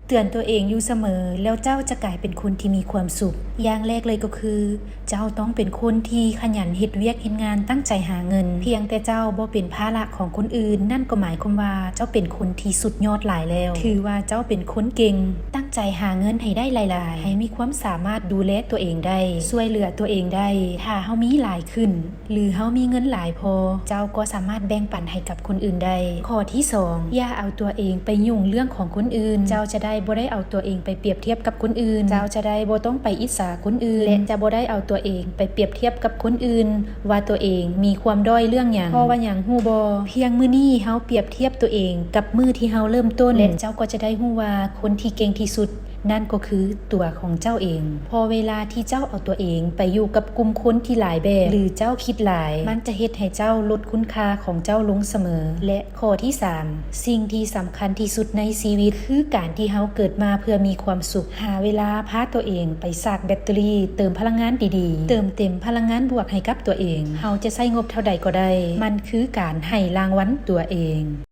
ເຕືອນຕົວເອງຢູ່ສະເໝີ ແລ້ວເຈົ້າຈະກາຍເປັນຄົນທີ່ມີຄວາມສຸກ. ຢ່າງແລກເລີຍກໍຄື ເຈົ້າຕ້ອງເປັນຄົນທີ່ຂະຫຍັນເຮັດວຽກເຮັດງານ, ຕັ້ງໃຈຫາເງິນ. ພຽງແຕ່ເຈົ້າບໍ່ເປັນພາລະຂອງຄົນອື່ນ, ນັ້ນກໍໝາຍຄວາມວ່າເຈົ້າເປັນຄົນທີ່ສຸດຍອດຫຼາຍແລ້ວ. ຖືວ່າເຈົ້າເປັນຄົນເກັ່ງ. ຕັ້ງໃຈຫາເງິນໃຫ້ໄດ້ຫຼາຍໆ, ໃຫ້ມີຄວາມສາມາດດູແລຕົວເອງໄດ້, ຊ່ວຍເຫຼືອຕົວເອງໄດ້. ຖ້າເຮົາມີຫຼາຍຂຶ້ນ ຫຼືເຮົາມີເງິນຫຼາຍພໍ, ເຈົ້າກໍສາມາດແບ່ງປັນໃຫ້ກັບຄົນອື່ນໄດ້. ຂໍ້ທີສອງ, ຢ່າເອົາຕົວເອງໄປຫຍຸ້ງເລື່ອງຂອງຄົນອື່ນ. ເຈົ້າຈະໄດ້ບໍ່ໄດ້ເອົາຕົວເອງໄປປຽບທຽບກັບຄົນອື່ນ. ເຈົ້າຈະໄດ້ບໍ່ຕ້ອງໄປອິດສາຄົນອື່ນ ແລະ ຈະບໍ່ໄດ້ເອົາຕົວເອງໄປປຽບທຽບກັບຄົນອື່ນ ວ່າຕົວເອງມີຄວາມດ້ອຍເລື່ອງຫຍັງ. ເພາະວ່າຫຍັງຮູ້ບໍ່? ພຽງມື້ນີ້ເຮົາປຽບທຽບຕົວເອງກັບມື້ທີ່ເຮົາເລີ່ມຕົ້ນ ແລະ ເຈົ້າກໍຈະໄດ້ຮູ້ວ່າຄົນທີ່ເກັ່ງທີ່ສຸດ ນັ້ນກໍຄືຕົວຂອງເຈົ້າເອງ. ເພາະເວລາທີ່ເຈົ້າເອົາຕົວເອງໄປຢູ່ກັບກຸ່ມຄົນທີ່ຫຼາຍແບບ ຫຼືເຈົ້າຄິດຫຼາຍ, ມັນຈະເຮັດໃຫ້ເຈົ້າລົດຄຸນຄ່າຂອງເຈົ້າລົງສະເໝີ. ແລະ ຂໍ້ທີສາມ, ສິ່ງທີ່ສຳຄັນທີ່ສຸດໃນຊີວິດ ຄືການທີ່ເຮົາເກີດມາເພື່ອມີຄວາມສຸກ. ຫາເວລາພາຕົວເອງໄປຊາກແບັດເຕີຣີ, ເຕີມພະລັງງານດີໆ, ເຕີມເຕັມພະລັງງານບວກໃຫ້ກັບຕົວເອງ. ເຮົາຈະໃຊ້ງົບເທົ່າໃດກໍໄດ້, ມັນຄືການໃຫ້ລາງວັນຕົວເອງ.